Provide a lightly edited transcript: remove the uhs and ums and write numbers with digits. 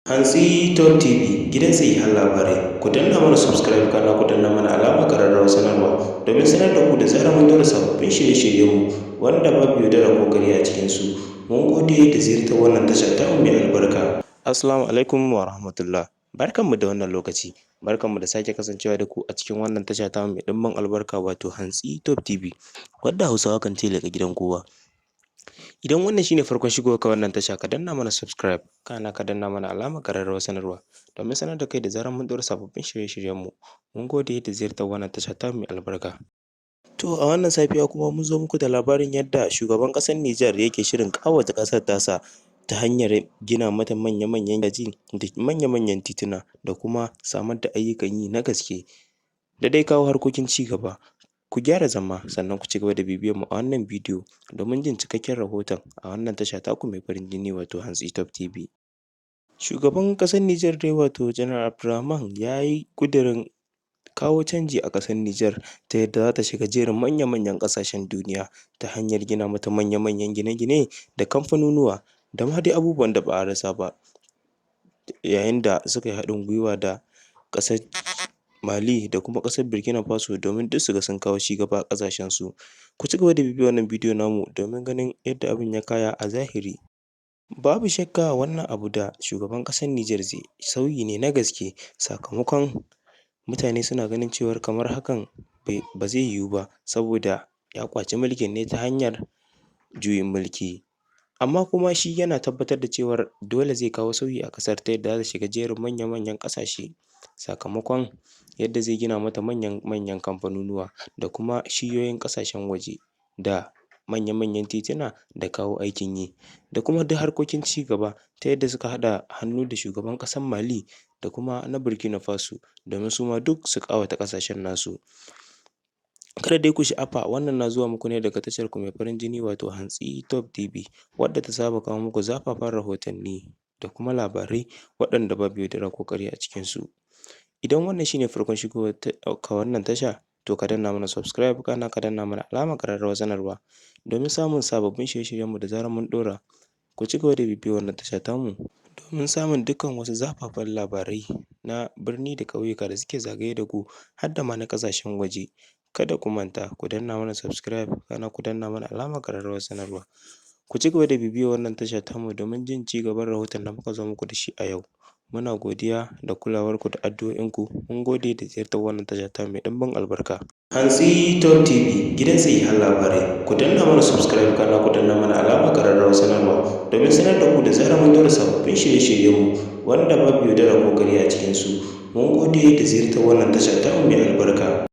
Hantsi Top TV, gidan sahihan labarai. Ku danna mana subscribe, kana ku danna mana alamar ƙararrawar sanarwa domin sanar da ku da zarar mun ɗora sababbin shirye-shiryenmu wanda babu yaudara ko ƙarya a cikinsu. Mun gode da ziyartar wannan tasha tamu mai albarka. Assalamu alaikum wa rahmatullah. Barkanmu da wannan lokaci. Barkanmu da sake kasancewa da ku a cikin wannan tasha tamu mai ɗimbin albarka, wato Hantsi Top TV, wadda Hausawa kan ce leƙa gidan kowa. Idan wannan shine farkon shigowarka wannan tasha, ka danna mana subscribe, kana ka danna mana alamar ƙararrawar sanarwa domin sanar da kai da zarar mun ɗora sababbin shirye-shiryenmu. Mun gode da ziyartar wannan tasha tamu mai albarka. To, a wannan safiya kuma mun zo muku da labarin yadda shugaban ƙasar Nijar yake shirin ƙawata ƙasar tasa ta hanyar gina mata manya-manyan gidaje da manya-manyan tituna, da kuma samar da ayyukan yi na gaske, da dai kawo harkokin cigaba. Ku gyara zama, sannan ku ci gaba da bibiyar mu a wannan bidiyo domin jin cikakken rahoton a wannan tasha taku mai farin jini, wato Hantsi Top TV. Shugaban ƙasar Nijar dai, wato Janar Abdurrahman, ya yi ƙudurin kawo canji a ƙasar Nijar ta yadda za ta shiga jerin manya-manyan ƙasashen duniya ta hanyar gina mata manya-manyan gine-gine da kamfanonuwa da ma dai abubuwan da ba a rasa ba, yayin da suka yi haɗin gwiwa da ƙasar Mali da kuma ƙasar Burkina Faso domin duk su ga sun kawo cigaba a ƙasashensu. Ku ci gaba da bibiyar wannan bidiyo namu domin ganin yadda abin ya kaya a zahiri. Babu shakka, wannan abu da shugaban ƙasar Nijar zai yi sauyi ne na gaske, sakamakon mutane suna ganin cewar kamar hakan ba zai yiwu ba, saboda ya ƙwaci mulkin ne ta hanyar juyin mulki. Amma kuma shi yana tabbatar da cewar dole zai kawo sauyi a ƙasar ta yadda za ta shiga jerin manya-manyan ƙasashe, sakamakon yadda zai gina mata manyan-manyan kamfanonuwa da kuma shiyoyin ƙasashen waje, da manya-manyan tituna, da kawo aikin yi, da kuma duk harkokin cigaba, ta yadda suka haɗa hannu da shugaban ƙasar Mali da kuma na Burkina Faso domin su ma duk su ƙawata ƙasashen nasu. Kada dai ku sha'afa, wannan na zuwa muku ne daga tashar ku mai farin jini, wato Hantsi Top TV, wadda ta saba kawo muku zafafan rahotanni da kuma labarai waɗanda babu yaudara ko ƙarya a cikinsu. Idan wannan shine farkon shigowar ka wannan tasha, to ka danna mana subscribe, kana ka danna mana alamar ƙararrawar sanarwa domin samun sababbin shirye-shiryenmu da zarar mun ɗora. Ku ci gaba da bibiyar wannan tasha tamu domin samun dukkan wasu zafafan labarai na birni da ƙauyuka da suke zagaye da ku, har da ma na ƙasashen waje. Kada ku manta ku danna mana subscribe, kana ku danna mana alamar ƙararrawar sanarwa. Ku ci gaba da bibiyar wannan tasha tamu domin jin ci gaban rahoton da muka zo muku da shi a yau. Muna godiya da kulawarku da addu'o'inku. Mun gode da ziyartar wannan tasha tamu mai ɗimbin albarka. Hantsi Top TV, gidan sahihan labarai. Ku danna mana subscribe, kana ku danna mana alamar ƙararrawar sanarwa domin sanar da ku da zarar mun ɗora sababbin shirye-shiryenmu wanda babu yaudara ko ƙarya a cikinsu. Mun gode da ziyartar wannan tasha tamu mai albarka.